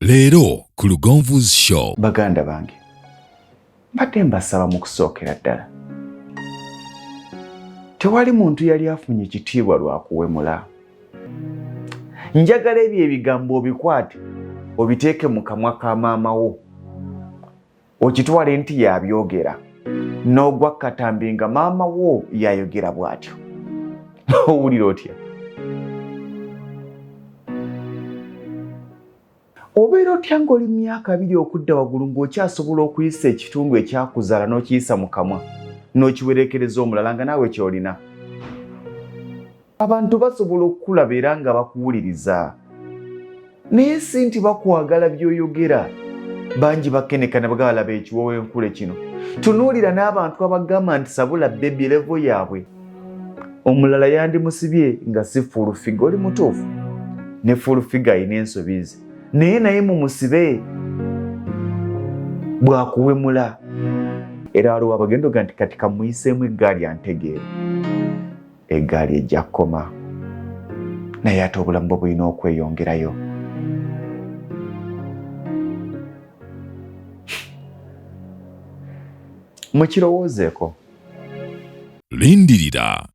Leero ku Lugonvu's Show. Baganda bange, mbadde mbasaba mu kusookera ddala, tewali muntu yali afunye kitiibwa lwa kuwemula. Njagala ebyo ebigambo obikwate obiteeke mu kamwa ka maama wo, okitwale nti yabyogera, n'ogwa katambi nga maama wo yayogera bw'atyo. Owulira otya? Obeera otya ng'oli mu myaka 20 okudda waggulu ng'okyasobola okuyisa ekitundu ekyakuzaala n'okiyisa mu kamwa n'okiwereekereza omulala nga naawe ky'olina? Abantu basobola okukulaba era nga bakuwuliriza, naye si nti bakwagala by'oyogera. Bangi bakeneka ne bagamba, laba ekiwowenkule kino. Tunuulira n'abantu abagamba nti sabula baby level yaabwe. Omulala yandimusibye nga si full figure. Oli mutuufu, ne full figure alina ensobi ze, naye mumusibe bwakuwemula. Era waliwo abagenda oga nti kati kamuyiseemu eggaali antegeere, eggaali ejja kukoma, naye ate obulamu bwe bulina okweyongerayo. Mukirowoozeeko. Lindirira.